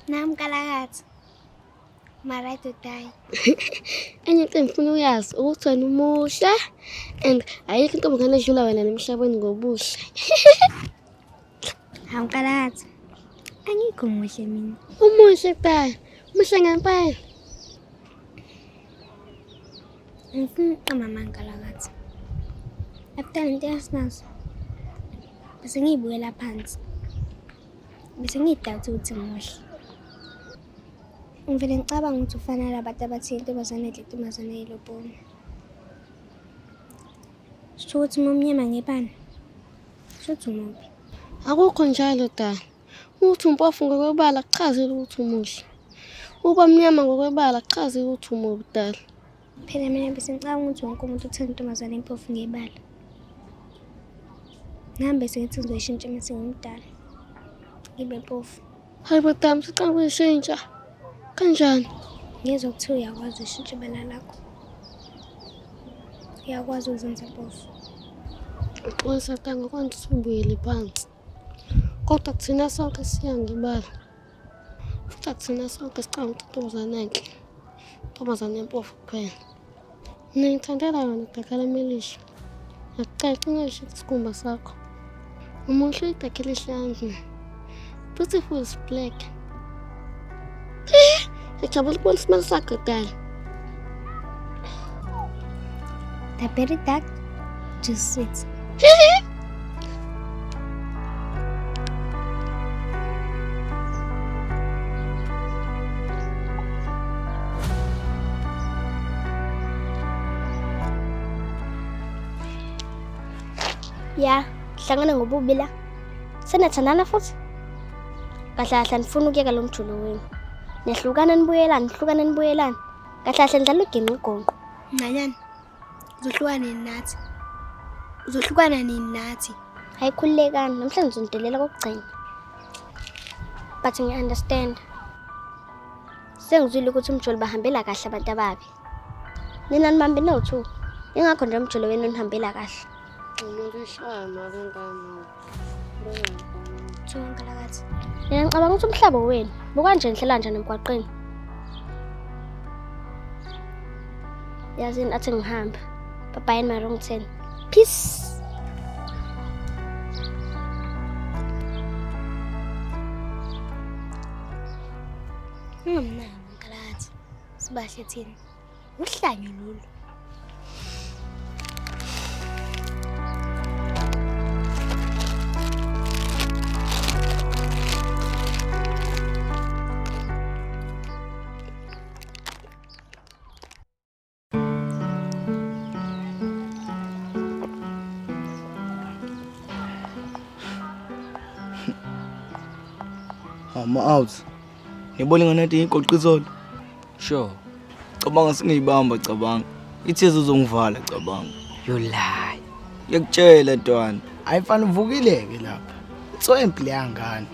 Nami Kalakathi. My right to die. Enye into engifuna uyazi ukuthi wena umuhle and ayikho intombazane edlula wena emhlabeni ngobuhle. Hawu Kalakathi. Angikho muhle mina. Umuhle kuqala. Umuhle ngempela. Angifuni ukuqamba amanga Kalakathi. After lento yasinazo. Bese ngiyibukela phansi. Bese ngiyidoubt ukuthi ngimuhle. Ngivele ngicabanga ukuthi ufana nalabantu abathi intombazane enhle intombazane eyilobolo. Sho ukuthi uma umnyama ngebala. Sho ukuthi umubi. Akukho njalo dala. Ukuthi umpofu ngokwebala kuchazile ukuthi umuhle. Uba mnyama ngokwebala kuchazile ukuthi umubi dala. Phela mina bese ngicabanga ukuthi wonke umuntu uthanda intombazane empofu ngebala. Nami bese ngithi ngizoyishintsha uma sengimdala. Ngibe mpofu. Hayi bo dami sicela ukuyishintsha. Kanjani? Ngizwa kuthiwa uyakwazi ukushintsha ibala lakho. Uyakwazi ukuzenza mpofu. Uxolisa tanga kwanti usubuyele phansi. Kodwa kuthina sonke siya ngebala. Futhi akuthina sonke sicabanga ukuthi intombazane enhle. Intombazane empofu kuphela. Mina ngithandela yona idakhala elihle. Ngiyakucela ungashintsha isikhumba sakho. Umuhle idakha elihle kanje. Beautiful is black. Ngijabula ukubona isimilo sakho dala. The very dark, just sweet. Ya, hlangana ngobubi la. Senathandana futhi? Kahle kahle anifuni ukuyeka lo mjulo wenu. Niyahlukana nibuyelane, nihlukana nibuyelane. Kahle kahle nidlala uginqa ugonqo. Ncanyana, uzohlukana nini nathi? Uzohlukana nini nathi? Hayi khululekani, namhlanje ngizonidelela kokugcina. But ngiya-understand. Sengizwile ukuthi umjolo bahambela kahle abantu ababi. Nina nibambe no-two. Ingakho nje umjolo wenu unihambela kahle. Umuntu ishaya ngane. Thunga Nkalakathi. Mina ngicabanga ukuthi umhlaba wenu. Buka nje nihlela njani emgwaqeni. Yazini athi ngihambe. Bye bye in my wrong turn. Peace. Ungamnaki Nkalakathi. Sibahle thina. Uhlanyo lolu. Ama out. Ngibona ingane ethi igoqa izolo. Sure. Cabanga singiyibamba cabanga. Ithi izongivala cabanga. You lie. Ngiyakutshela ntwana. Ayifana uvukile-ke lapha. Tswempi leya ngane.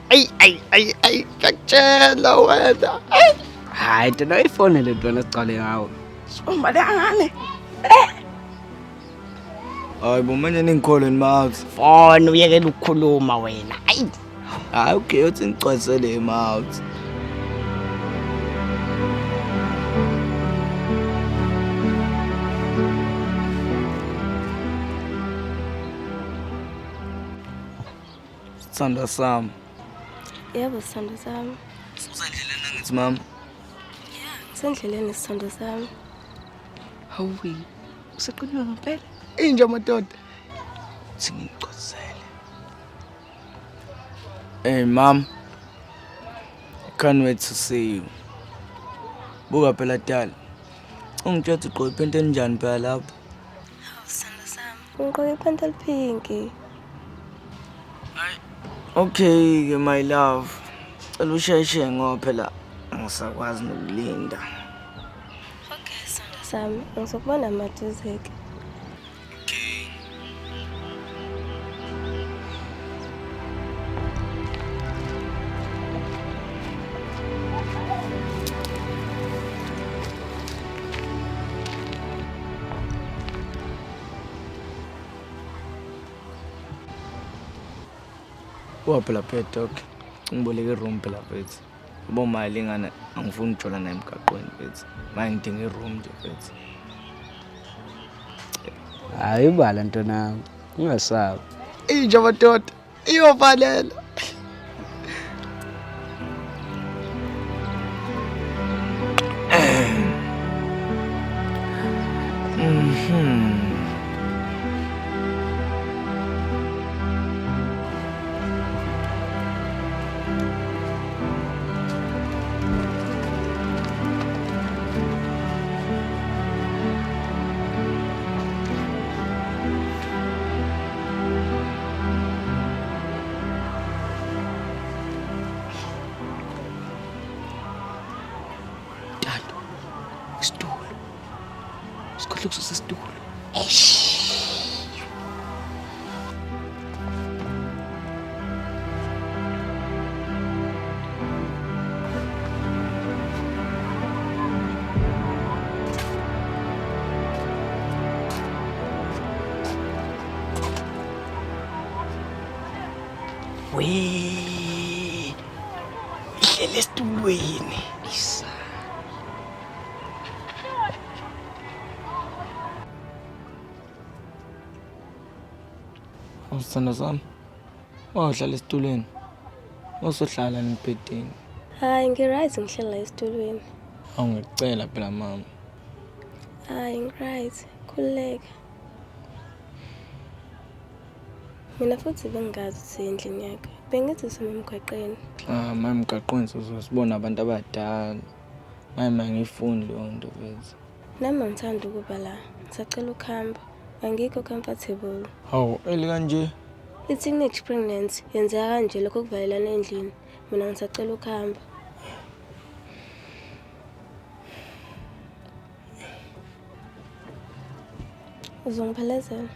Ayi ayi ayi ayi ngiyakutshela wena. Hayi ntwana uyifonele ntwana sicale ngawe. Sibamba leya ngane. Hayi bo manje ningikholwe ni ma out. Fona uyekela ukukhuluma wena. Ayi. Hayi okay uthi ngigcwalisele ma out. Sithanda sami. Yebo, sithando sami. Usendleleni angithi mama. Ngisendleleni sithando sami. Hawu, useqiniwe ngempela. Inja madoda. Uthi ngigcwalisele. Hey mom. Can't wait to see you. Buka phela dala. Ungitshela ukuthi ugqoke iphenti enjani phela lapho. Hawu sithando sami. Ngigqoke iphenti eliphinki. Okay ke my love. Cela usheshe ngoba phela angisakwazi nokulinda. Okay, sithandwa sami, ngizokubona maduze-ke. Okay. Buka phela phela dog. Ngiboleke iroom phela mfethu. Yabo mali ingane angifuni ukujola naye emgaqweni mfethu. Manje ngidinga iroom nje mfethu. Hayi bala ntonami, ungasabi. Inja madoda iyovalela. Ntando, isitulo. Sikhohle ukususa isitulo. We. Ihlele esitulweni. Isa. Awusithando sami. Wawuhlala esitulweni. Usohlala embhedeni. Hayi, ngi-right ngihlala la esitulweni. Awu ngikucela phela mama. Hayi, ngi-right. Khululeka. Mina futhi bengingazi ukuthi endlini yakho. Bengithi usome emgwaqeni. Ah, manje emgaqweni sizosibona abantu abadala. Manje mangifuni leyo nto mfethu. Nami angithandi ukuba la. Ngisacela ukuhamba. Angikho comfortable. Hawu, eli kanje. I-teenage pregnancy yenzeka kanje lokho kuvalelana endlini. Mina ngisacela ukuhamba. Uzongiphelezela?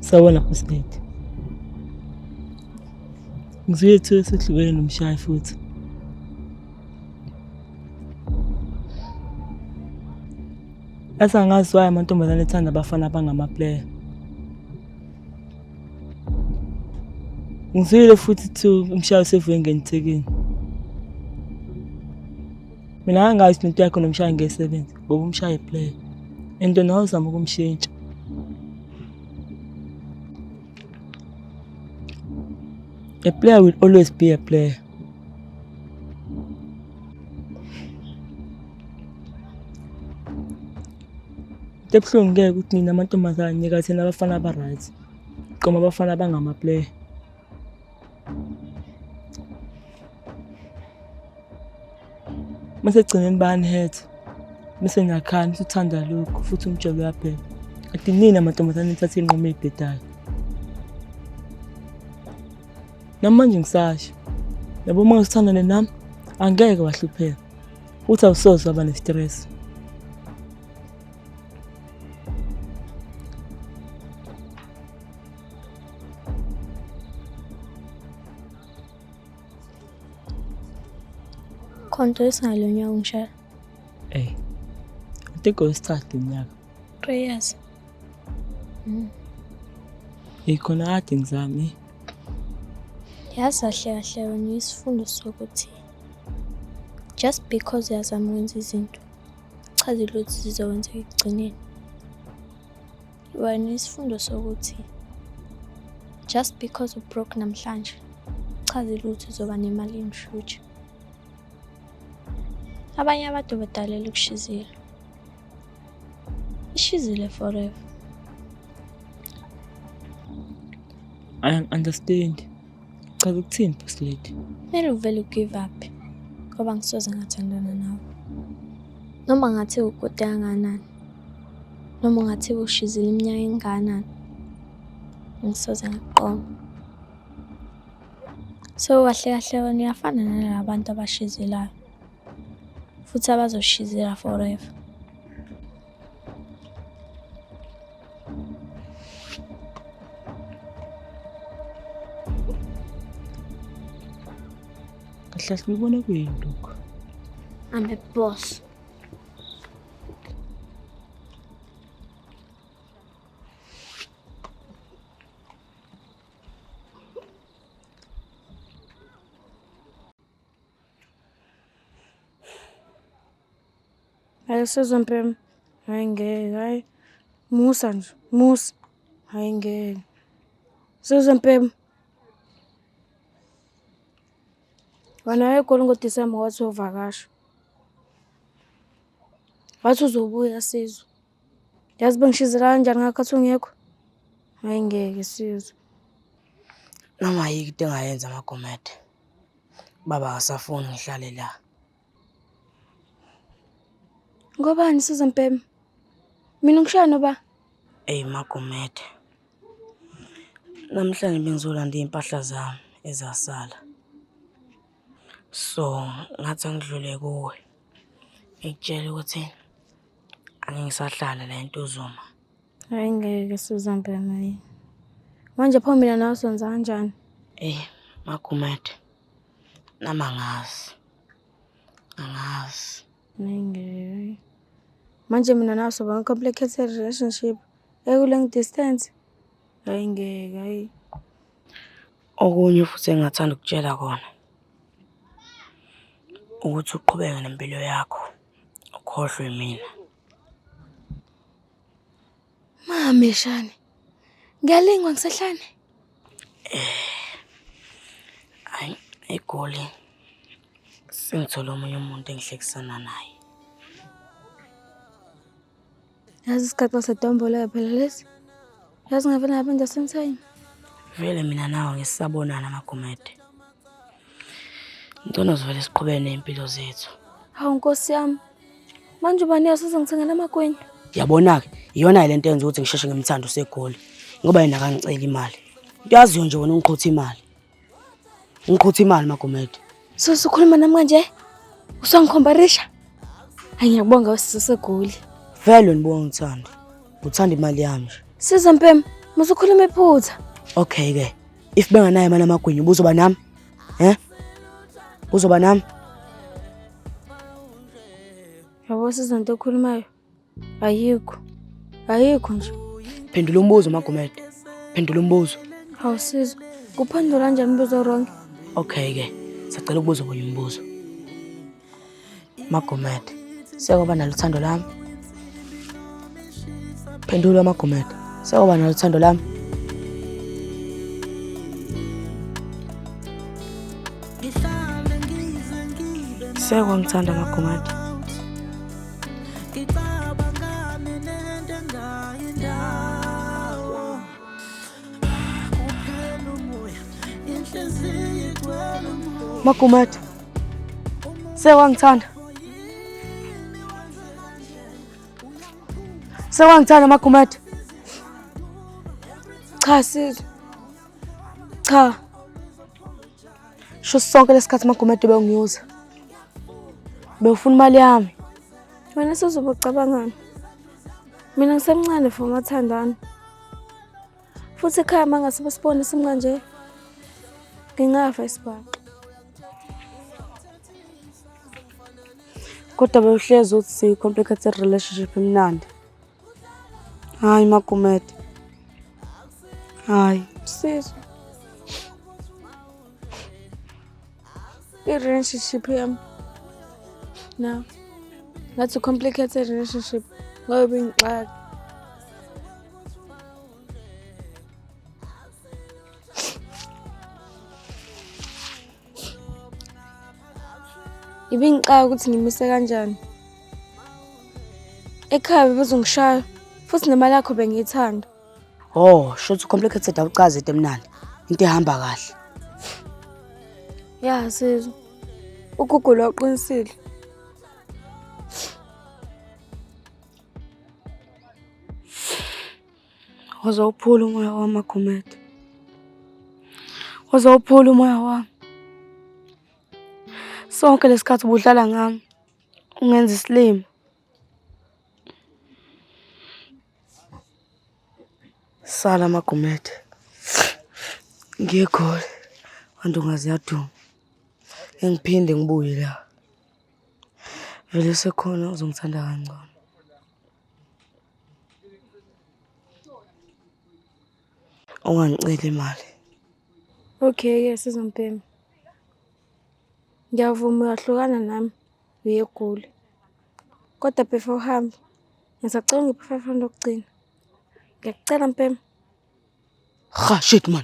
Sawubona President. Ngizwile kuthiwa sehlukene nomshayi futhi. Yazi angazi why amantombazane ethanda abafana abangama-player. Ngizwile futhi kuthiwa umshayi usevuke ngenithekeni. Mina ngangazi ukuthi into yakho nomshayi ngeke isebenze ngoba umshayi i-player. And wena wawuzama ukumshintsha. A player will always be a player. Into ebuhlungu-ke ukuthi nina amantombazane nika thina abafana aba-right. Qoma abafana abangama-player. Mase ekugcineni bayanihetha. Mese niyakhala nithi uthanda lokhu futhi umjolo uyaphela. Kanti nina mantombazane nithatha iy'nqumo ey'bhedayo. Namanje ngisasho, yabo uma usithandane nami angeke wahlupheka futhi awusoze waba ne-stress. Khonto esingalo nyaka ungishaya. Ey. I think ngowesithathu lo nyaka. 3 years. Hey khona kade ngizame. Yazi kahle kahle wena isifundo sokuthi just because uyazama ukwenza izinto chazi ukuthi zizokwenzeka ekugcineni. Wena isifundo sokuthi just because u-broke namhlanje chazi ukuthi uzoba nemali in future. Abanye abantu badalela ukushizila. Ishizile forever. I understand. Chaza ukuthini boss lady? Kumele uvele u-give up ngoba ngisoze ngathandana nawe. Noma ngathi ukude kangakanani, noma ungathi ushizile iminyaka engakanani, ngisoze ngakuqoma. So kahle kahle wena uyafana nalaba bantu abashizelayo futhi abazoshizela forever. Kahle kahle uyibona kuyini lokho? I'm a boss. Hayi Sizwe Mpembe, hayi ngeke, hayi musa nje, musa, hayi ngeke. Sizwe Mpembe, wena waye eGoli ngoDisemba wathi uyovakasha. Wathi uzobuya Sizwe. Yazi bengishizela kanjani ngakhathi ungekho? Hayi ngeke Sizwe. Noma ayikho into engayenza Magumede. Baba akasafuni ngihlale la. Ngobani Sizwe Mpembe? Mina ngishaya noba? Eyi Magumede. Namhlanje bengizolanda iy'mpahla zami ezasala. So ngathi angidlule kuwe. Ngikutshele ukuthi angeke ngisahlala la eNtuzuma. Hayi ngeke Sizwe Mpembe. Hayi. Manje pho mina nawe senza kanjani? Eyi Magumede. Nami angazi. Angazi. Hayi ngeke. Manje mina nawe soba complicated relationship eku-long distance. Hayi ngeke, hayi. Okunye futhi engingathanda ukutshela kona ukuthi uqhubeke nempilo yakho, ukhohlwe mina. Mame shani. Ngiyalingwa ngisehlane. Hayi, eGoli sengithole omunye umuntu engihlekisana naye. Yazi isigaxa sedombolo phela lesi. Yazi ngavele ngaphinda same time. Vele mina nawe ngisabonana Magumede. Ngcono sivele siqhubeke ney'mpilo zethu. Hawu Nkosi yami. Manje ubani yasuzongithengela amagwinya? Yabona-ke, iyona le nto eyenza ukuthi ngisheshe ngimthande useGoli. Ngoba yena akangiceli imali. Into yaziyo nje wena ungiqhutha imali. Ungiqhutha imali Magumede. So usukhuluma nami kanje? Usangikhombarisha? Hayi ngiyakubonga wesizwe seGoli. Vele wena ubuka ngithanda. Uthanda imali yami nje. Sizwe Mpembe, musukhuluma iphutha. Okay ke. If benganayo imali amagwinya ubuzoba nami? Eh? Uzoba nami? Yabo Sizwe into okhulumayo. Ayikho. Ayikho nje. Phendula umbuzo Magumede. Phendula umbuzo. Hawu Sizwe, kuphendula kanjani umbuzo wrong? Okay ke. Sacela ukubuza omunye umbuzo. Magumede, sekwaba nalo uthando lami? Phendula Magumede. Sekwaba nalo uthando lami? Sekwangithanda Magumede. Magumede. Sekwangithanda. Sekwangithanda Magumede. Cha Sizwe. Cha. Sho sonke lesikhathi Magumede bewungiyuza. Bewufuna imali yami. Wena Sizwe ucabangani? Mina ngisemncane for amathandana. Futhi ekhaya mangase basibone simkanje ngingafa isibhaxu. Kodwa bewuhlezi uthi siyi-complicated relationship emnandi. Hayi Magumede. Hayi, Sizwe. I-relationship yami no. Ngathi complicated relationship ngoba ibingixaka. Ibingixaka ukuthi ngimise kanjani. Ekhaya bebezongishaya futhi nemali yakho bengiyithanda. Oh, shuthi complicated awucazi into emnandi. Into ehamba kahle. Ya Sizwe. Ugugu uqinisile. Wazawuphula umoya wami Magumede. Wazawuphula umoya wami. Sonke lesikhathi ubudlala ngami. Ungenza isilima. Sala Magumede. Ngiye eGoli. Wantu ngaziyaduma. Engiphinde ngibuye la. Vele sekhona uzongithanda kangcono. Ungangiceli imali. Okay-ke Sizwe Mbhemu. Ngiyavuma uyahlukana nami uye eGoli. Kodwa before uhambe ngisacela ungiphe 500 yokugcina. Ngiyakucela Mbhemu. Ha shit man.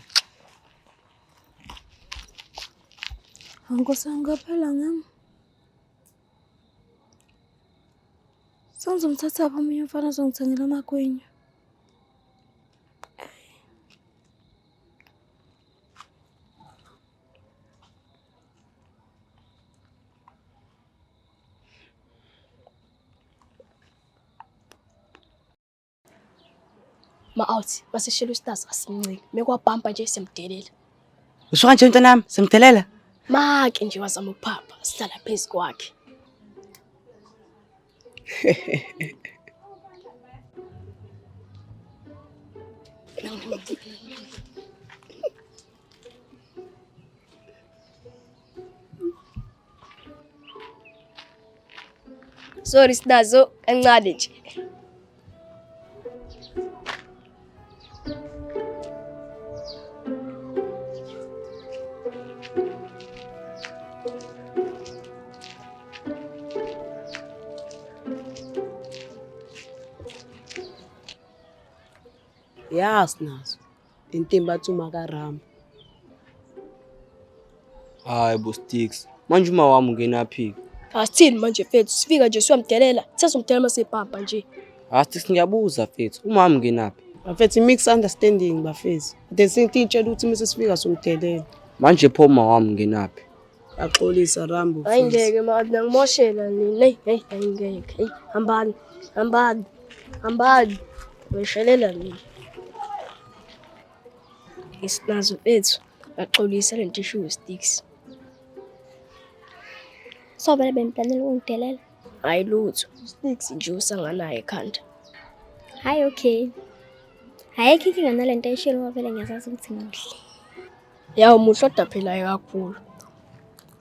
Nkosi yami ngaphela ngami. Sengizomthathaphi omunye umfana ozongithengela amagwinya? Ma-out masishela ustaz asimncike mekwabhampa nje siyamdelela. Usho kanje mntanami, simdelela? Make nje wazama ukuphapha sihlala phezu kwakhe. Sorry sinazo kancane nje. Ya sinazo. Intimba athi umakarama. Hayi bo Sticks. Manje uma wami ungenaphi? Asithini manje mfethu sifika nje siyamdelela. Sesomdelela masebhamba nje. Ha Sticks ngiyabuza mfethu. Uma wami ungenaphi? Bafethu misunderstanding bafethu. Ade sintitshela ukuthi uma sesifika somdelela. Manje pho uma wami ungenaphi? Axolisa Rambo. Hayi ngeke ma ngimoshela nini. Hey hey hayi ngeke. Hey hambani. Hambani. Hambani. Ngishelela nini. Isinazo mfethu. Baxolisa lento ishiwo Sticks. So vele beniplanela ukungidelela? Hayi lutho. Sticks nje usanganayo ekhanda. Hayi okay. Ayikho inkinga nalento ayishilo ngoba vele ngiyazazi ukuthi ngimuhle. Ya umuhle kodwa phela kakhulu.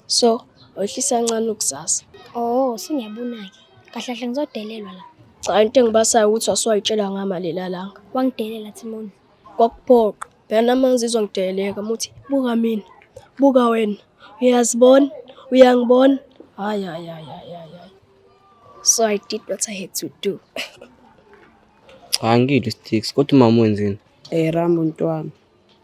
So, wehlisa kancane ukusasa. Oh, sengiyabona-ke. Kahle kahle ngizodelelwa la. Cha into engibasayo ukuthi wasuwayitshela ngama lela langa. Wangidelela Timon. Kwakuphoqa. Phela nami ngizizwa ngideleleka muthi buka mina. Buka wena. Uyazibona? Uyangibona? Hayi hayi hayi hayi hayi. So I did what I had to do. Cha ngile Sticks kodwa umama wenzeni? Eh Rambo ntwana.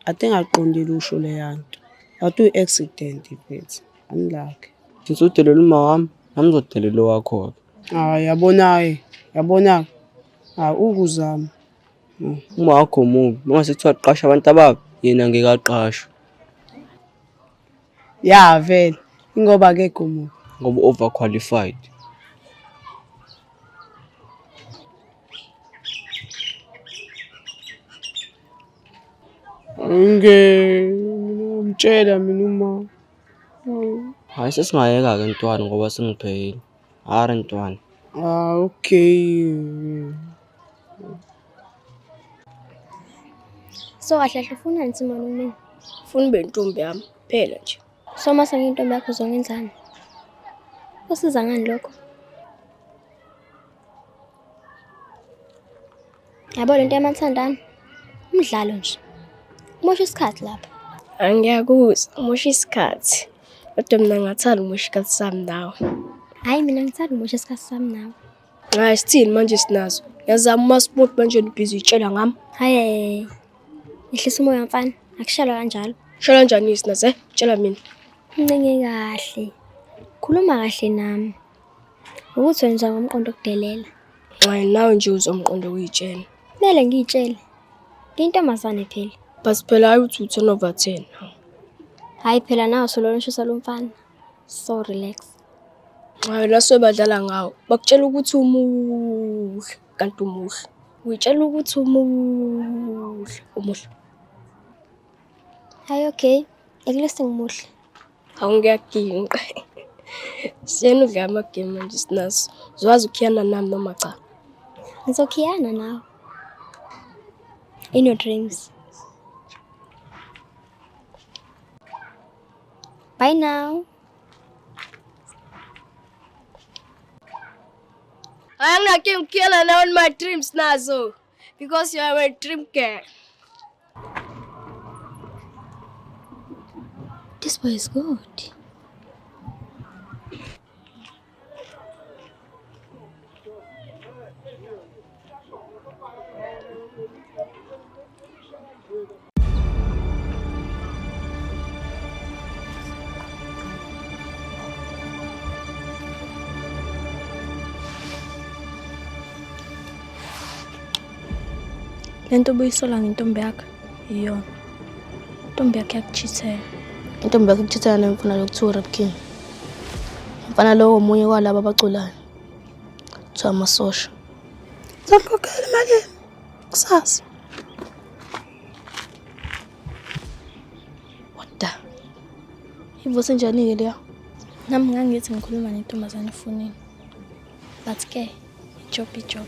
Ade ngaqondile usho leya nto. Wathi uyi-accident mfethu. Anilakhe. Since udelela uma wami, nami ngizodelela owakho-ke. Hayi yabona-ke, yabona. Hayi ukuzama. Uma wakho mubi, uma sekuthiwa qasha abantu ababi, yena ngeke aqashwe. Ya vele, ingoba akekho mubi. Ngoba overqualified. Nge ngimtshela mina uma. Hayi sesingayeka-ke ntwana ngoba sengiphekile. Hhayi ntwana. Ah okay. So kahle kahle ufunani Timon kumina? Funa ube intombi yami phela nje. So mase ngiyintombi yakho uzongenzani? Kusiza ngani lokho? Yabo lento yamathandana? Umdlalo nje. Umosha isikhathi lapha. Angiyakuzwa, umosha isikhathi. Kodwa mina ngingathanda ukumosha isikhathi sami nawe. Hhayi mina ngithanda ukumosha isikhathi sami nawe. Hayi sithini manje sinazo. Ngiyazama umasipoti manje nibhizi uyitshela ngami. Hhayi, ehlisa umoya mfana, akushelwa kanjalo. Shela kanjani sinazo eh? Tshela mina. Uncenge kahle. Khuluma kahle nami. Ukuthi wenza ngomqondo okudelela. Hayi nawe nje uzomqondo ukuyitshela. Kumele ngiyitshele. Ngiyintombazane phela. But phela hayi uthi u-10 over 10. Hhayi phela nawe solona ushisa lo mfana. So relax. Hayi la badlala ngawo. Bakutshela ukuthi umuhle kanti umuhle. Uyitshela ukuthi umuhle, umuhle. Hayi okay. At least ngimuhle. Hawu ngiyaginqa. Siyena udla amagame manje sinaso. Uzwazi ukukhiyana nami noma cha? Ngizokhiyana nawe. In your dreams. Bye now. Anginankinga ukukhiyana nawe in my dreams nazo. Because you are my dream girl. This boy is good. Lento obuyisola ngentombi yakho iyona. Intombi yakhe yakuchithela. Intombi yakhe ikuchithela nemfana lo kuthiwa uRap King. Umfana lowo omunye walaba abaculayo. Kuthiwa amasosha. Ngizokukhokhela imali yami kusasa. What the? Ivuse njani-ke leya? Nami ngangithi ngikhuluma nentombazane efonini. But ke, ijob ijob.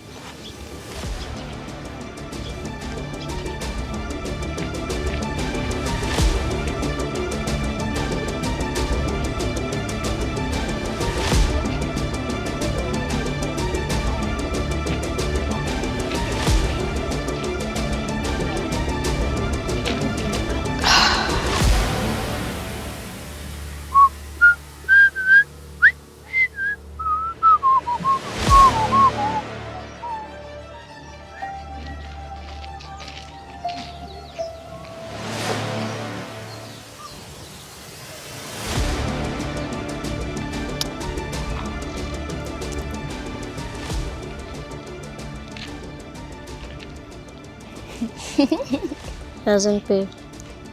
Yazini babe,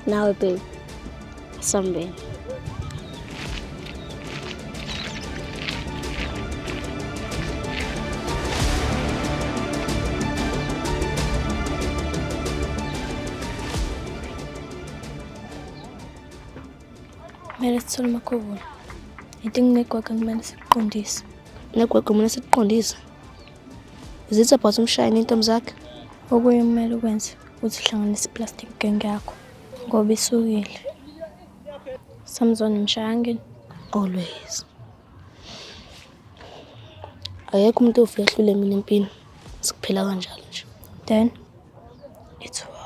nawe babe, asambeni. Kumele sithole uMakhuvula. Into enginegwegwe kumele sikuqondise. Negwegwe kumele sikuqondise. Is it about umshayeli ney'ntombi zakhe? Okunye kumele ukwenze ukuthi uhlanganise i-plastic gang yakho ngoba isukile. Samzona mshayangini. Always. Akekho umuntu ofika ehlule mina empini. Sikuphila kanjalo nje. Then it's war.